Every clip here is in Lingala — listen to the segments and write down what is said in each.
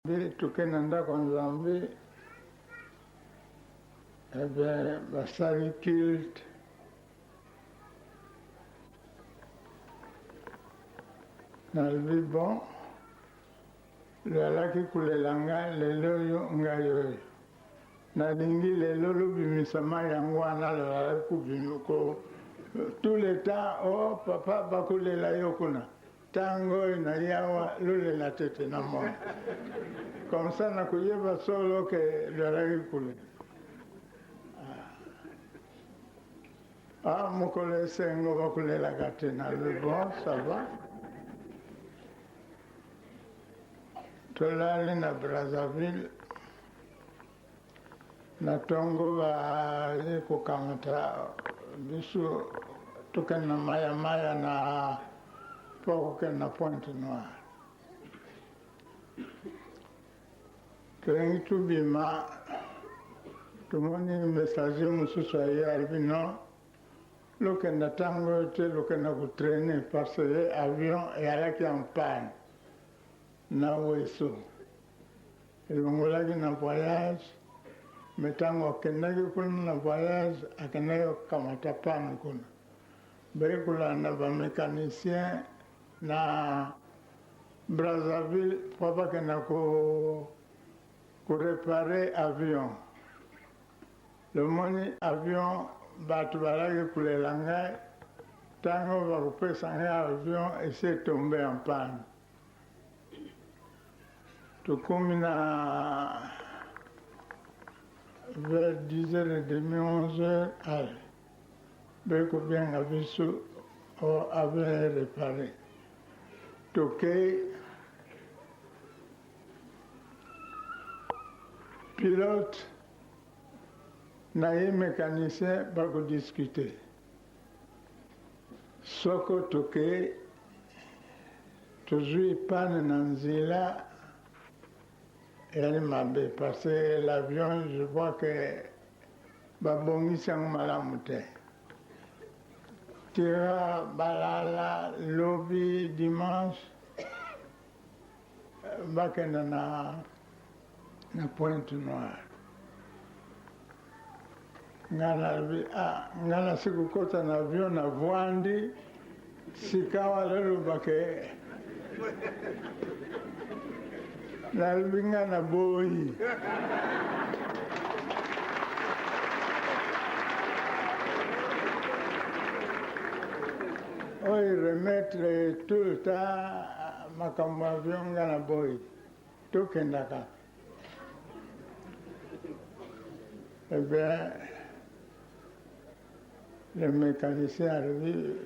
Nzambe, toke na ndako ya Nzambe, eh bien basali culte. Nalobi bon, loyalaki kolela ngai lelo oyo ngai oyo nalingi lelo lobimisa mai yango wana loyalaki kobima ko tout le temps o oh, papa bakolela yo kuna Tango oyo naye awa lolela te te na mona comme ça nakoyeba solo ke lolaki kolela. Ah, mokolo esengo bakolelaka te na le bon ça va. Tolali na Brazzaville na tongo baye kokamata biso tokende na mayamaya na mpo kokende na Pointe Noire. Tolingi tobima, tomoni messager mosusu aye alobi non, lokenda ntango oyo te, lokenda kotraine parce que avion eyalaki en panne na Ouesso. Elongolaki na voyage mais tango akendaki kuna na voyage akendaki kokamata panne kuna baye kolanda ba mecanicien na Brazzaville po bakenda ko ko reparer avion lomoni avion bato balaki kolela ngai tango bakopesa ngai avion esi etombe en panne. Tokomi na vers 10h30 11h allez baye kobenga biso o avion e repare tokei pilote na ye mecanicien bakodiscute soko tokei Tozui panne na nzela eyali mabe parce que l'avion je vois que babongisi yango malamu te. Tira balala lobi dimanche bakenda na na Pointe Noire. Nga nalobi ah nga nasi kokota na avion na vwandi sikawa loloba ke nalobi nga na boyi. Oyo remettre tout le temps makambo avion nga na boyi tokendaka. Eh bien, le mécanicien alobi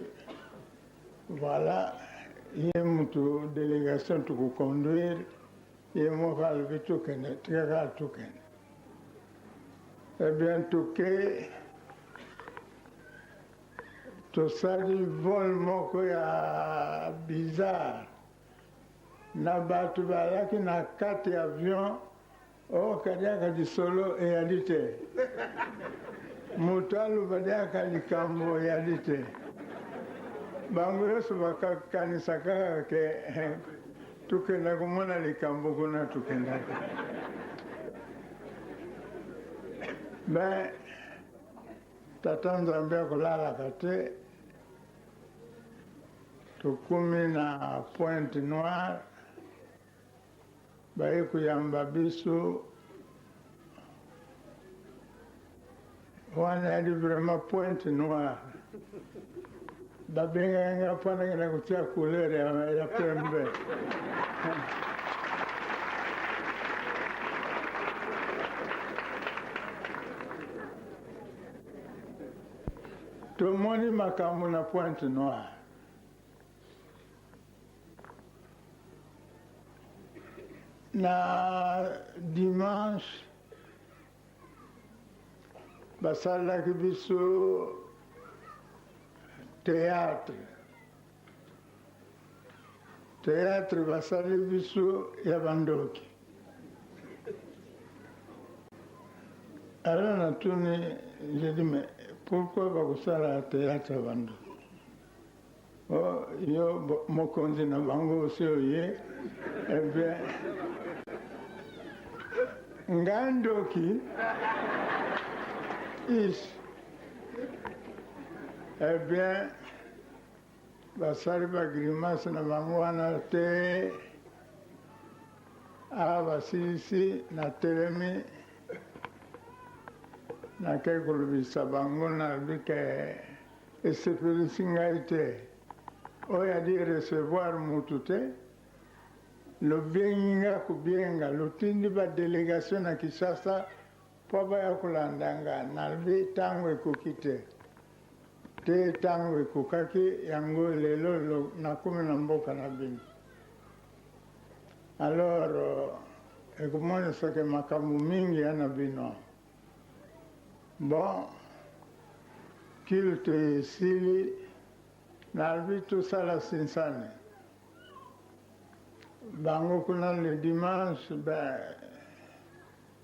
voilà ye mutu délégation tokoconduire ye moko alobi tokende tikaka tokende. Eh bien toke tosali vol moko ya bizarre Na bato bazalaki na kati ya avion, oh kadiaka lisolo eyali te. Moto aloba diaka likambo eyali te. Bango nyonso bakakanisa kaka ke tokenda komona likambo kuna tokendaki. Mais Tata Nzambe akolalaka te. Tokomi na Pointe Noire, baye koyamba biso wana yali vraiment Pointe Noire. Babengaki nga mpo nakenda kotia couleur ya, ya pembe. Tomoni makambo na Pointe Noire. Na dimanche basalelaki biso théâtre. Théâtre basali biso ya bandoki. Alors natuni, j'ai dit mais pourquoi bakosala théâtre ya bandoki? Oh, yo mokonzi na bango osi oye, eh bien. Nga ndoki is eh bien basali ba grimace na bango wana te awa basilisi natelemi nakei kolobisa bango nalobi ke esepelisi ngai te oyo adi recevoir mutu te Lobiengi nga kobienga, lotindi ba delegation na Kinshasa po baya kolanda nga. Nalobi tango ekoki te. Te tango ekokaki, yango lelo nakomi na mboka na bino. Alors ekomonisa ke makambo mingi ya na bino. Bon, culte esili, nalobi tosala sinsani. Bango kuna le dimanche ben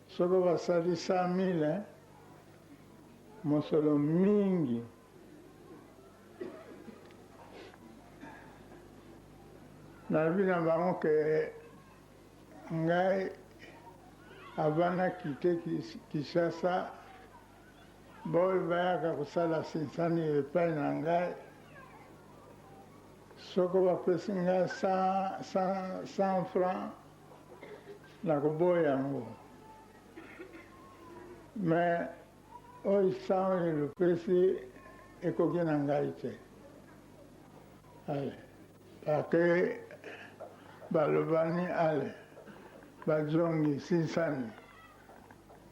soko basali 100 000 hein, mosolo mingi. Nalobi na bango ke ngai avant na quitter Kinshasa baoyo bayaka kosala sinsani epai na ngai Soko bapesi nga 100 francs nakoboya yango mais oyo 100 oyo lopesi ekoki na ngai te. Ale bake balobani ale bazongi sinsani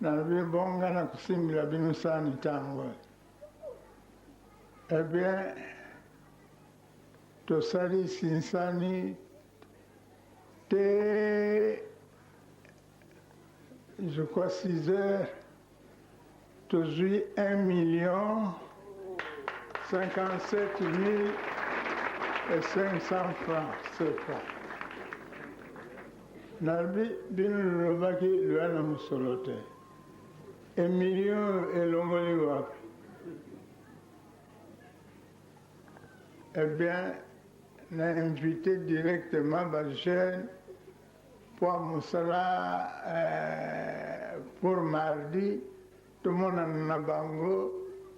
nalobi bon nga nakosimbila bino sani ntango oyo. Eh bien Tosali sinsani te je crois 6 heures tozui 1 million 57 mille et 500 francs CFA. Nalobi bino lolobaki loya na mosolo te e million elongoli wapi? Eh bien, na invité directement ba jeunes pour mosala euh, pour mardi tomonana na bango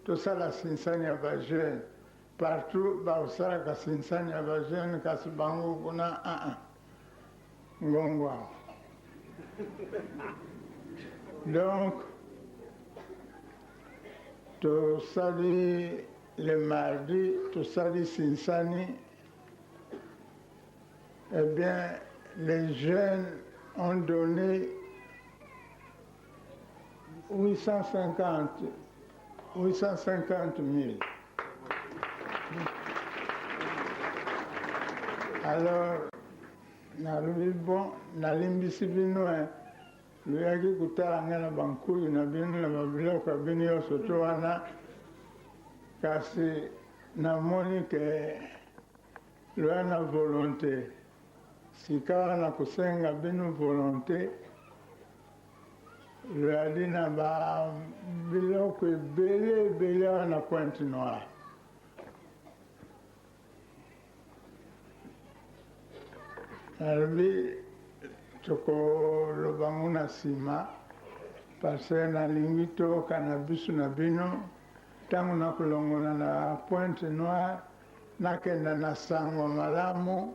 tosala sinsani ya ba jeunes partout bakosalaka sinsani ya ba jeunes kasi bango kuna aa ah, ah. ngongwa donc tosali Le mardi tosali sinsani eh bien les jeunes ont donné 850 850 000. Alors nalobi bon nalimbisi bino eh. Loyaki kotala ngai na bankuyu na bino na babiloko ya bino nyonso to wana, kasi namoni ke loya na volonte. Sikawa nakosenga bino volonte, loyali na ba biloko ebele ebele awa na Pointe Noire. Nalobi tokoloba ngo na nsima parce que nalingi toyokana biso na bino ntango nakolongola na Pointe Noire nakenda na sango malamu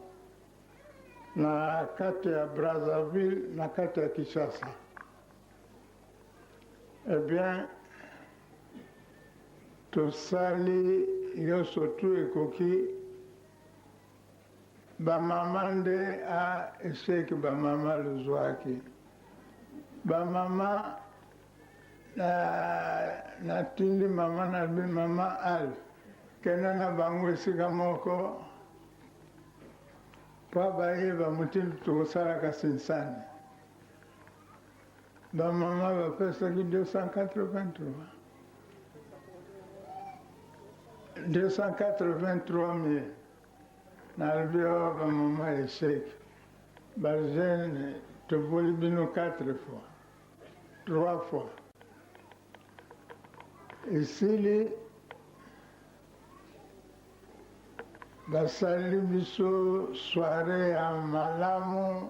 na kati ya Brazzaville na kati ya Kinshasa. Eh bien, tosali nyonso tu ekoki ba mama nde a echec ba mama lozwaki ba mama na natindi mama nalobi mama al kenda na bango esika moko mpo bayeba motindo tokosalaka sinsani Ba mama bapesaki 283 283 mille nalobi awa ba mama echec ba jeune toboli bino 4 fois 3 fois esili basali biso soiree ya malamu.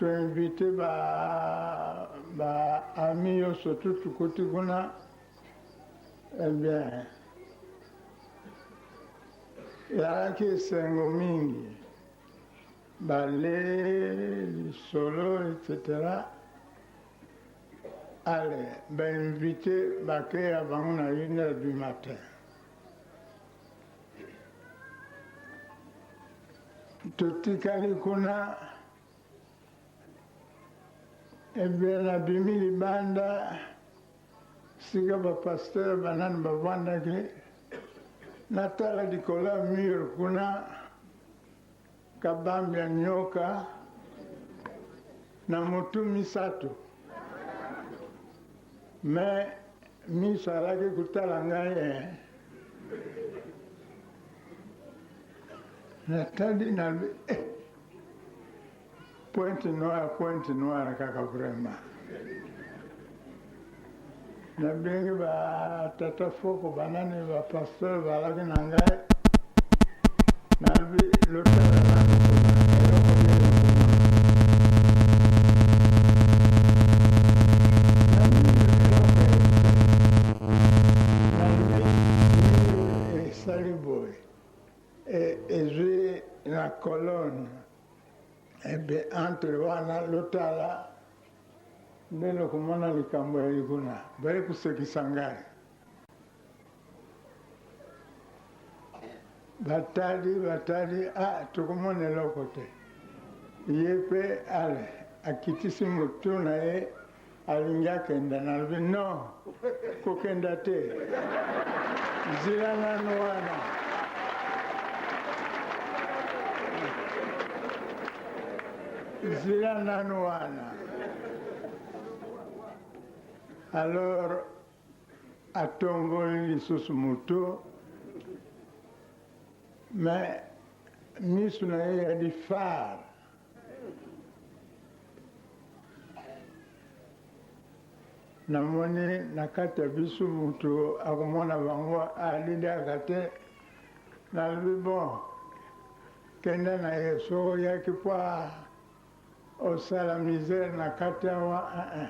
To invite ba ba amis yonso tout tokoti kuna eh bien ezalaki esengo mingi bale lisolo etc. Ale ba invite bakeya bango na une heure du matin. Totikali kuna ebe nabimi libanda sika ba pasteur banani bavandaki natala likolo ya mur kuna kabambi ya nyoka na motu misato me miso alaki kotala ngai eh. Natali nalobi eh, pointe noire pointe noire kaka vraiment. Nabengi ba tata foko banani ba pasteur balaki na ngai nalobi lotala nanu kuna eloko nini kuna nalobi eloko nalobi esali boye Ezwi na colonne ebe entre wana lotala nde lokomona likambo ya kuna baye kosekisa ngai batali batali a ah, tokomona eloko te ye mpe ale akitisi motu na ye alingi akenda nalobi non kokenda te nzela nanu wana nzela nanu wana alors atomboli lisusu motu mais misu na ye ya lifare Namoni na kati ya biso mutu akomona bango aliliaka te. Nalobi bon, kenda na ye soki oyaki po osala misère na kati awa eh, eh.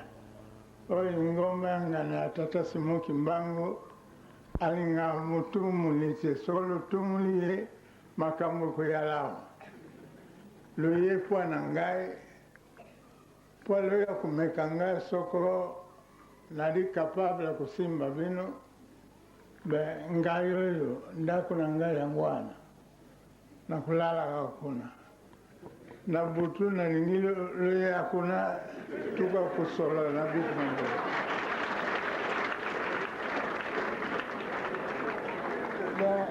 Oyo lingomba ya ngana ya tata Simon Kimbangu alingaka motumuli te, soki lotumuli ye makambo ekoyala awa. Loye pwa na ngai Mpo aloya komeka ngai soko nali capable ya kosimba bino, be ngai oyo ndako na ngai yango wana, nakolalaka kuna na butu, nalingi loya kuna tuka kosolola na biso na boye. Bon,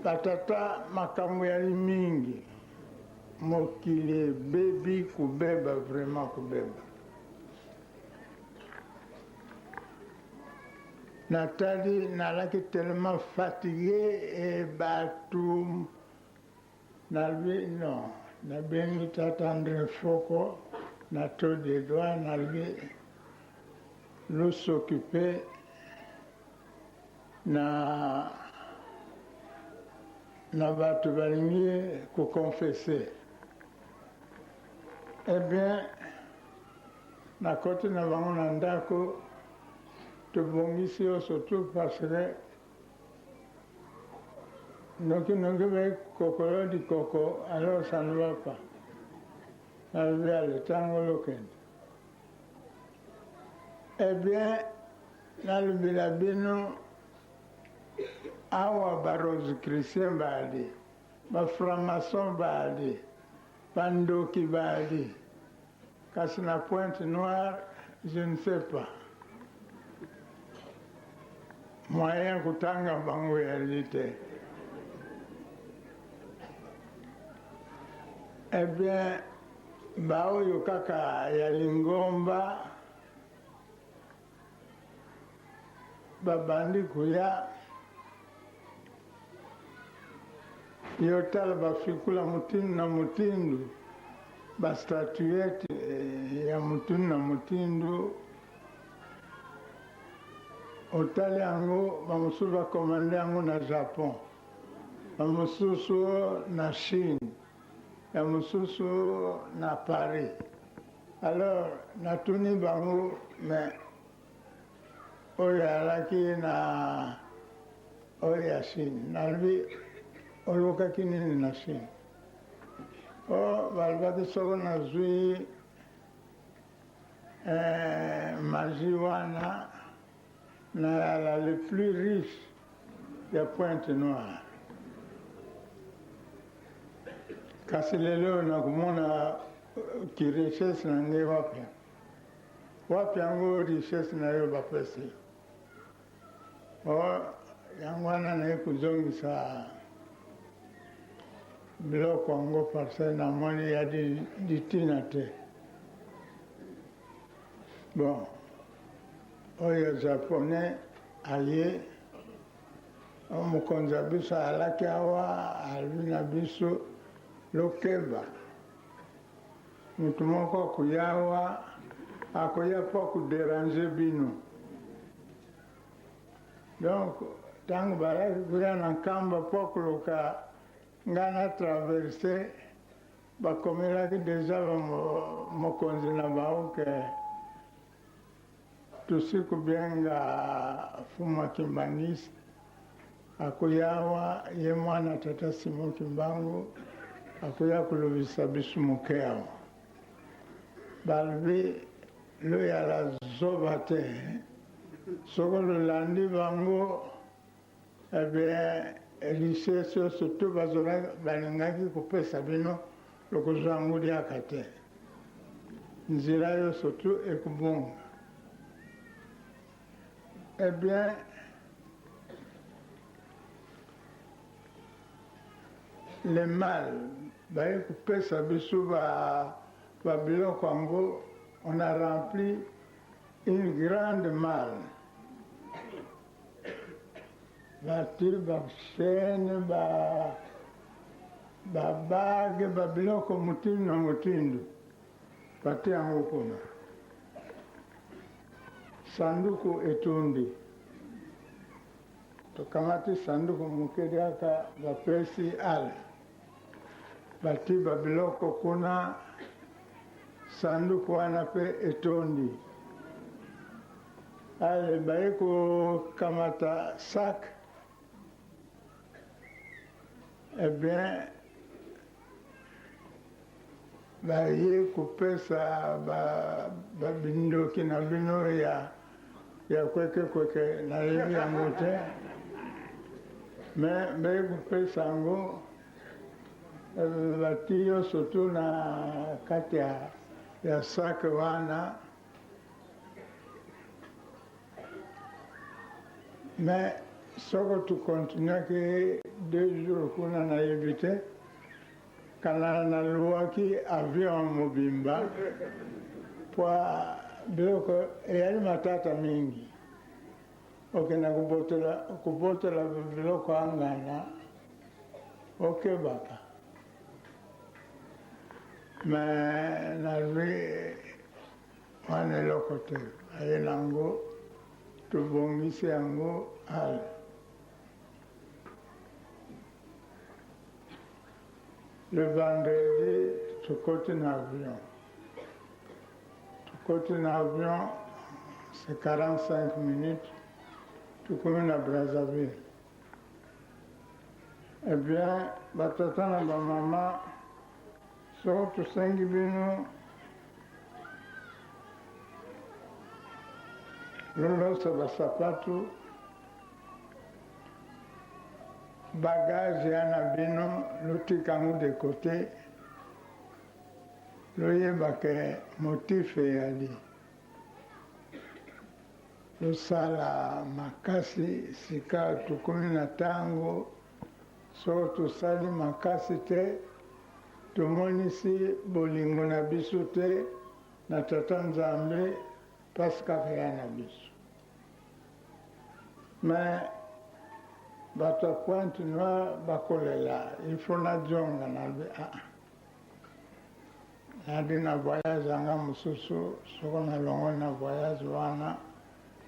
Ba tata makambo yali mingi mokili ebebi kobeba vraiment kobeba natali nalaki tellement fatigue e batu nalobi non nabengi tata Andre Foko na to de doigt nalobi lo s'occuper Na na bato balingi ko confesser. Eh bien, nakoti na bango na ndako, tobongisi nyonso tout parce que noki noki bayi kokolo dikoko, alors ça ne va pas. Nalobi ale ntango lokende. Eh bien, Nalobela bino awa ba rosicruciens baali, ba franc-maçons baali, ba ndoki baali, kasi na Pointe Noire je ne sais pas. Moyen ya kotanga bango eyali te. Eh bien, baoyo kaka ya lingomba Babandi koya yo tala bafikula motindo na motindo ba statuette eh, ya motindo na motindo otali yango bamosusu bakomande yango na Japon bamosusu na Chine. ya mosusu na Paris. Alors natuni bango mais oyo alaki na oyo ya Chine, nalobi olukaki nini na Chine? O balobaki soko nazwi eh, magie wana nayala le plus riche ya Pointe Noire. Kasi lelo nakomona ki richesse na ngai wapi? Wapi yango richesse na yo bapesi yo? O yango wana naye kozongisa biloko yango parce namoni ya litina te. Bon, oyo japonais aye mokonzi ya biso alaki awa alobi na biso lokeba moto moko akoya awa akoya mpo akoderange bino. Donc ntango balaki koya na nkamba mpo koluka ngai na traverse, bakomelaki deja mokonzi na bango ke tosi kobenga Fuma Kimbanguiste akoya awa, ye mwana tata Simon Kimbangu akoya kolobisa biso moke awa. Balobi loyala zoba te, soko lolandi bango eh bien richesse nyonso to balingaki kopesa bino lokozwa yango liaka te, nzela nyonso tu ekobonga. Eh bien le mal baye kopesa biso babiloko yango, on a rempli une grande malle, bati bachaîne, babage, babiloko motindo na motindo, bati yango kuna, sanduku etundi. Tokamati sanduku moke kaka, bapesi ale, bati babiloko kuna, sanduku wana mpe etondi. Ale baye kokamata sac, eh bien baye kopesa babindoki na bino ya kwekekweke, nayebi yango te, me baye kopesa yango, bati nyonso tu na kati ya sac wana. Mais soko tokontinuaki 2 jours kuna, nayebi te, kana naluwaki avion mobimba po biloko eyali matata mingi. Okenda kobotola biloko angana, okebaka. Me nazwi wana eloko te, aye nango, tobongisi yango. Ale le vendredi tokoti na avion, tokoti na avion, c'est 45 minutes, tokomi na Brazzaville. Eh bien batata na bamama, soko tosengi bino lolosa basapatu, bagage ya na bino lotika yango de côté, loyeba ke motif eyali losala makasi. Sika tokomi na ntango, soko tosali makasi te, tomonisi bolingo na biso te na tata Nzambe, mpasi kaka ya na biso. Me bato ya Pointe Noire bakolela, il faut nazonga. Nalobi ah, nadi na voyage yanga mosusu, soko nalongoli na voyage wana,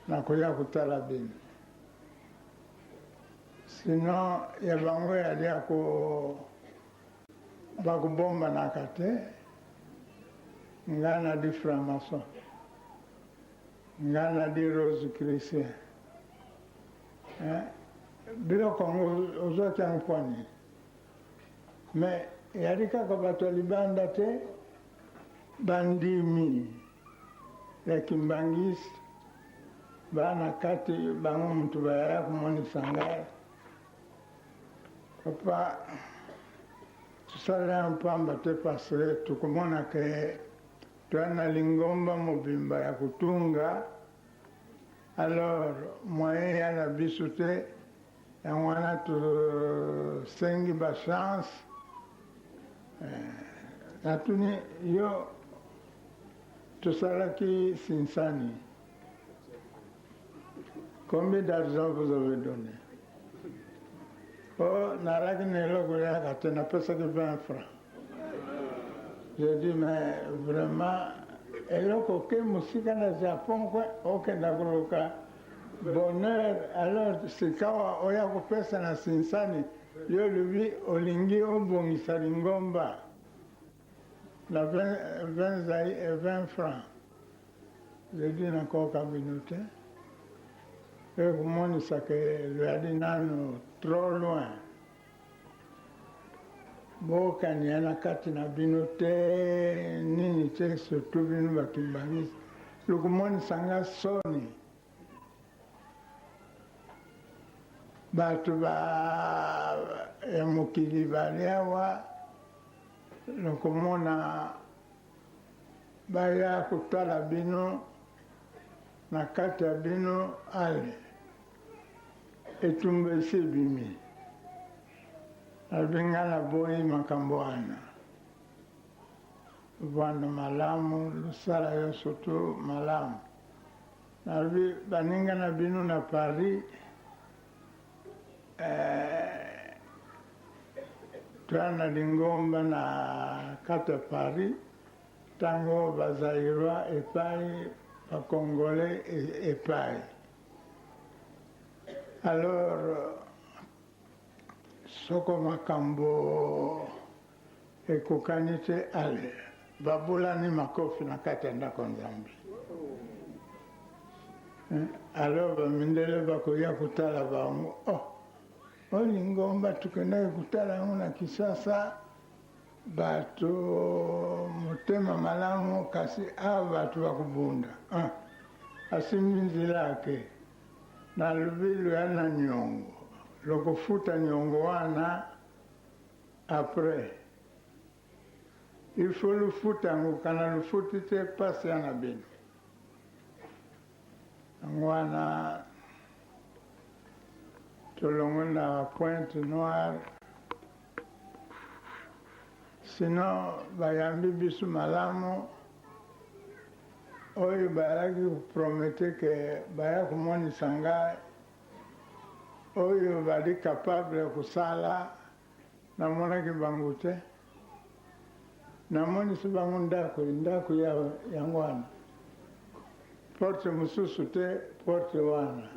nakoya kotala bino. Sinon ya bango yali ya. Bakobombanaka te. Nga nadi franc-maçon. Nga nadi rosicrucien. Hein? Biloko yango ozwaki yango mpo nini? Mais eyali kaka bato ya libanda te, bandimi ya kimbangiste ba na kati bango mutu bayaya komonisa ngai papa tosala yango mpamba te parce que tokomona ke toya na lingomba mobimba ya kotunga alors moyen ya na biso te yango wana tosengi ba chance natuni yo tosalaki sinsani combien d'argent vous avez donné oh nalaki na eloko yaka te napesaki 20 francs j'ai dit mais vraiment eloko oke mosika na japon kwe okenda koluka bonheur alors sikawa oya kopesa na sinsani yo olobi olingi obongisa lingomba na 20, 20, 20 francs je dis nakoka bino te ekomonisa ke loyali nano trop loin bokania na kati na bino te nini te surtout bino bakimbangisi lokomonisa nga soni bato ba ya mokili bali awa lokomona baya kotala bino na kati ya bino ale etumba esi ebimi nalobi nga naboyi makambo wana vanda malamu losala yo surtout malamu nalobi baninga na bino na paris eh, toya na lingomba na kati ya paris ntango bazaïrois epai bacongolais epai alors soko makambo ekokani te ale babulani makofi na kati ya ndako nzambe alors bamindele bakoya kotala bango oh oyo lingomba tokendaki kotala yango na kinshasa bato motema malamu kasi awa bato bakobunda ah, asimbi nzela ake nalobi loya na niongo lokofuta niongo wana après il faut lufuta yango kana lufuti te mpasi ya na bino yango wana tolongwe na pointe noire sinon bayambi biso malamu oyo bayalaki kopromettre ke baya komonisa ngai oyo bali capable ya kosala namonaki bango te namonisi bango ndako ndako yango wana porte mosusu te porte wana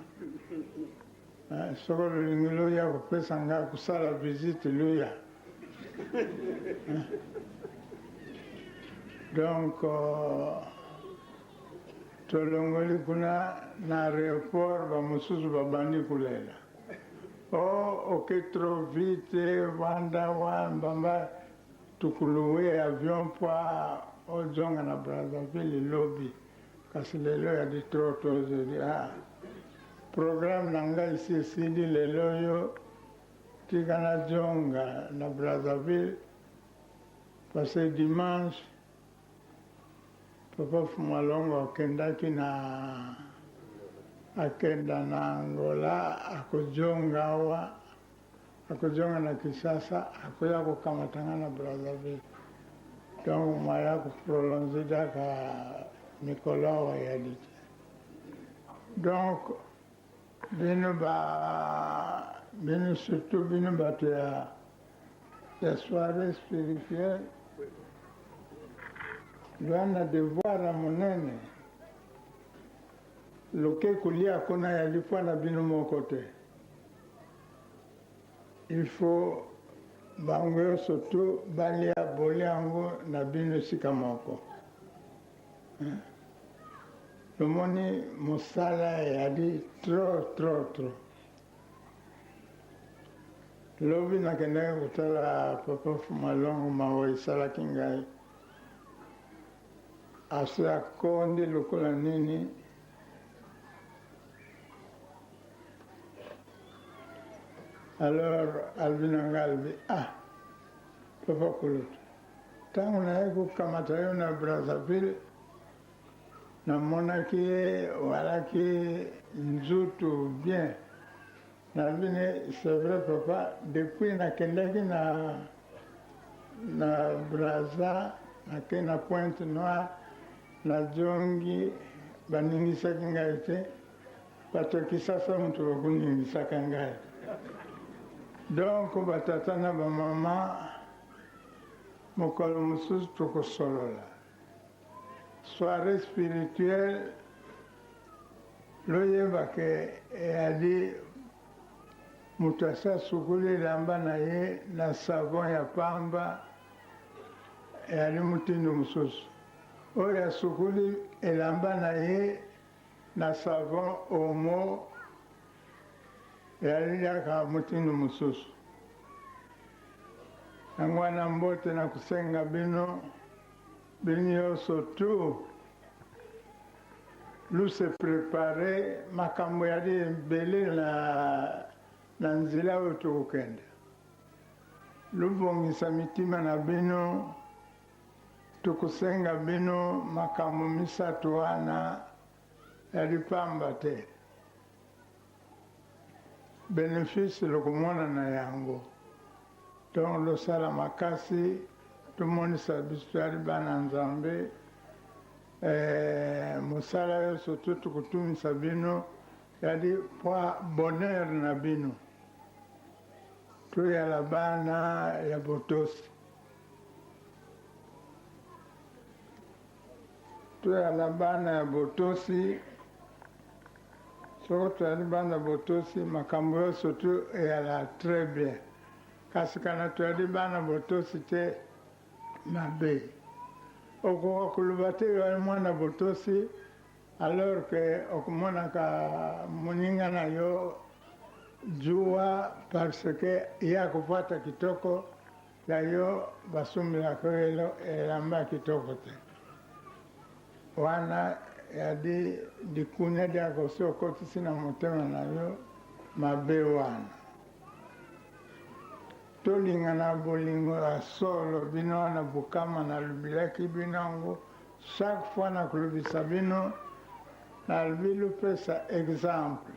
soko lolingi loya kopesa ngai kosala visite loya donc tolongoli kuna na aéroport bamosusu babandi kolela oh oke trop vite vanda wambamba tokoluwe avion mpo ozonga na brazzaville lobi kasi lelo ya di trop tozeli ah programme na ngai esi esili lelo oyo tika nazonga na brazzaville parce que dimanche papa Fumalongo akendaki na akenda na Angola akozonga awa akozonga na Kinshasa akoya kokamata nga na Brazzaville donc maya koprolonge kaka mikolo awa yali te donc bino ba bino surtout bino bato ya ya soirée spirituelle wana devoir ya monene loke kolia kuna ya lipwa na bino moko te il faut Bango yonso tu balia bolia yango na bino esika moko. Lomoni mosala eyali trop trop trop. Lobi nakendaki kotala papa Fumalongo mawa esalaki ngai. Asi akondi lokola nini. Alors alobi na ngai alobi ah papa kulutu ntango naye kokamata yo na Brazzaville namonaki ye walaki nzutu bien nalobi ne c'est vrai papa depuis nakendaki na na Brazza nake na Pointe Noire nazongi baningisaki ngai te Bato ya Kisasa moto bakoningisaka ngai. Donc ba tata na ba mama mokolo mosusu tokosolola. Soiree spirituelle loyeba ke eyali moto asi asukoli elamba na ye na savon ya pamba eyali motindo mosusu. Oyo asukoli elamba na ye Na savon omo eyali kaka motindo mosusu. Yango wana mbote na kosenga bino, bino nyoso tout lu se preparer makambo eyali ebele na na nzela oyo tokokende. Lubongisa mitima na bino. Tokosenga bino makambo misatu wana ya lipamba te. Benefice lokomona na yango. Donc losala makasi tomonisa biso toyali bana Nzambe. Eh, mosala yonso to tokotumisa bino yali pwa bonheur na bino. Toyala bana ya botosi. Toyala bana ya botosi. Soko toyali bana botosi, makambo yonso tu eyala très bien. Kasi kana toyali bana botosi te, mabe. Okoka koloba te oyali mwana botosi alors que okomonaka moninga na yo zuwa parce que ye akopwata kitoko Ya yo basumbelaka yo elamba ya kitoko te wana yadi likunya diaka osi okotisi na motema na yo mabe wana tolingana bolingo ya solo bino wana bokama nalobilaki bino yango chaque fois nakolobisa bino nalobi lopesa exemple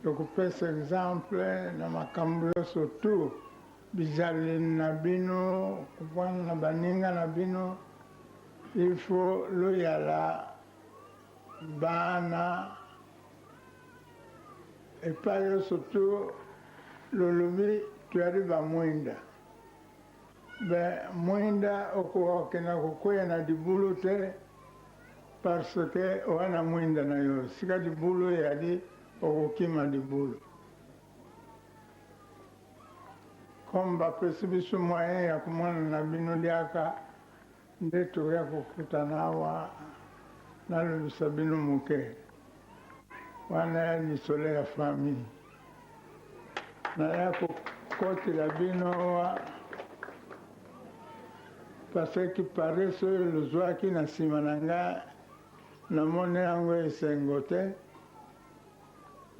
Tokopesa exemple na makambo yonso tout, bizaleli na bino, kovanda na baninga na bino, il faut loyala bana epai yonso tout lolobi toyali ba mwinda be mwinda okoka kokenda kokweya na libulu te parce que oya na mwinda na yo sika libulu eyali Okokima libulu. Comme bapesi biso moyen ya komona na bino liaka nde toya kokutana awa nalobisa bino moke. Wana ya lisolo ya famille. Naya kokotela bino awa parce que paresse oyo lozwaki na nsima na nga Namoni yango esengo te.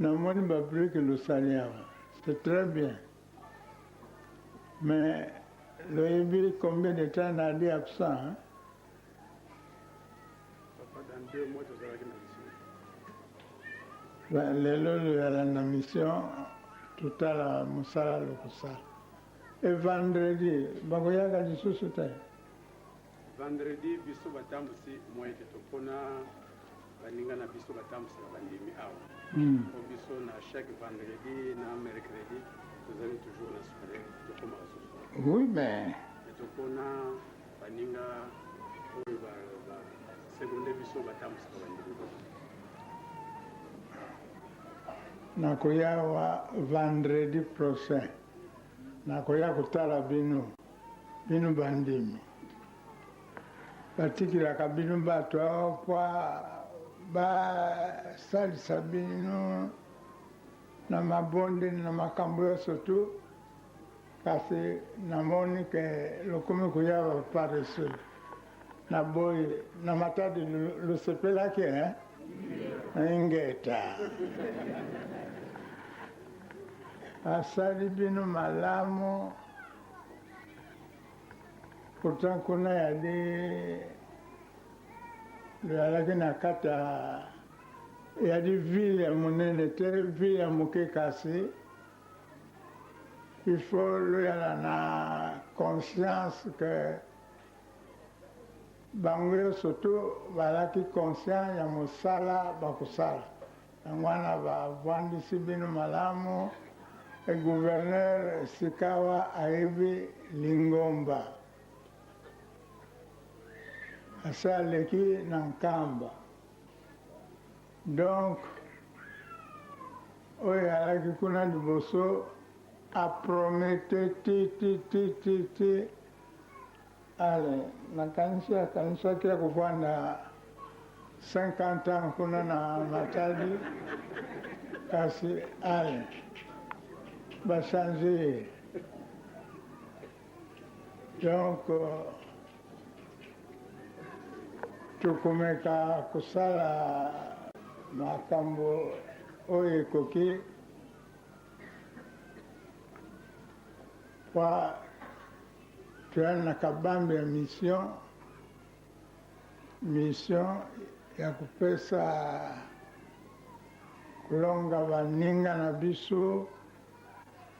Namoni ba briques losali awa. C'est très bien. Mais loyebi combien de temps nali absent hein? Papa, dans 2 mois tozalaki na mission. Lelo loyala na mission totala mosala lokosala. Et vendredi bakoyaka lisusu te? Vendredi biso batambusi moyen te topona baninga na biso batambusaka bandimi awa po biso na chaque vendredi na mercredi tozali toujours na soiree tokomaka ce soir. Oui mais Mais topona baninga oyo ba ba seconde biso batambusaka bandimi. Nakoya awa vendredi prochain. Nakoya kotala bino, bino bandimi. Batikelaka bino bato awa mpo basalisa bino na mabondeli na makambo nyonso tu, kasi namoni ke lokomi koya ba paresseux. Na boye na Matadi losepelaki eh? Ingeta. Asali bino malamu. Pourtant kuna yali loyalaki na kati ya yali ville ya monene te, ville ya moke kasi il faut loyala na conscience que bango nyonso tu balaki conscient ya mosala bakosala. Yango wana bavandisi bino malamu. E gouverneur sikawa ayebi lingomba. Asi aleki na Nkamba. Donc oyo alaki kuna liboso a promete ti ti ti ti ti. Ale nakanisi akanisaki akovanda 50 ans kuna na Matadi, kasi ale bachange ye. Donc tokomeka kosala makambo oyo ekoki po toyali na kabambe ya mission, mission ya kopesa kolonga baninga na biso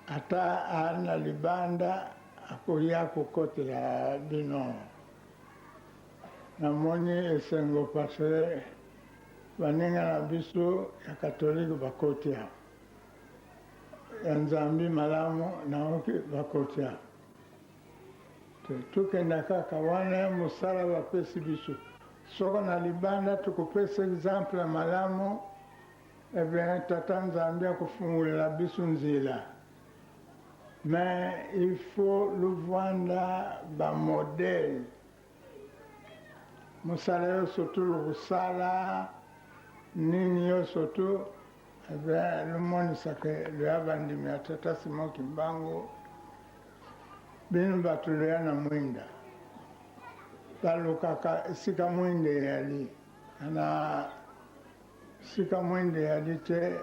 ata ali na libanda akoya kokotela bino. Namoni esengo parce baninga na biso ya katolike bakoti awa, ya Nzambi malamu naoki bakoti awa. Tokenda kaka wana ya mosala bapesi biso. Soko na libanda tokopesa exemple ya malamu, eh bien Tata Nzambe akofungolela biso nzela. Mais il faut lovanda ba modèle. Mosala nyonso tu lokosala nini nyonso tu, eh bien lomonisaka loya bandimi ya Tata Simon Kimbangu. Bino bato loya na mwinda, balukaka esika mwinda eyali. Na esika mwinda eyali te,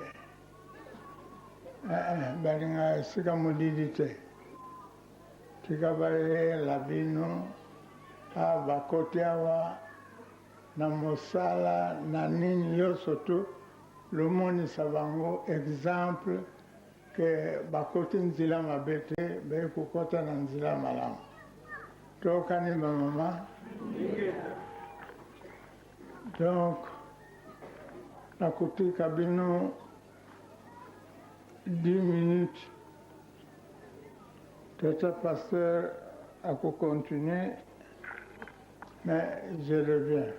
balingaka esika molili te. Tika bayela bino awa bakoti awa na mosala na nini nyonso tu, lomonisa bango exemple ke bakoti nzela mabe te, baye kokota na nzela malamu. Tokani ba mama. Donc nakotika bino 10 minutes, tata pasteur akocontinue, mais je reviens.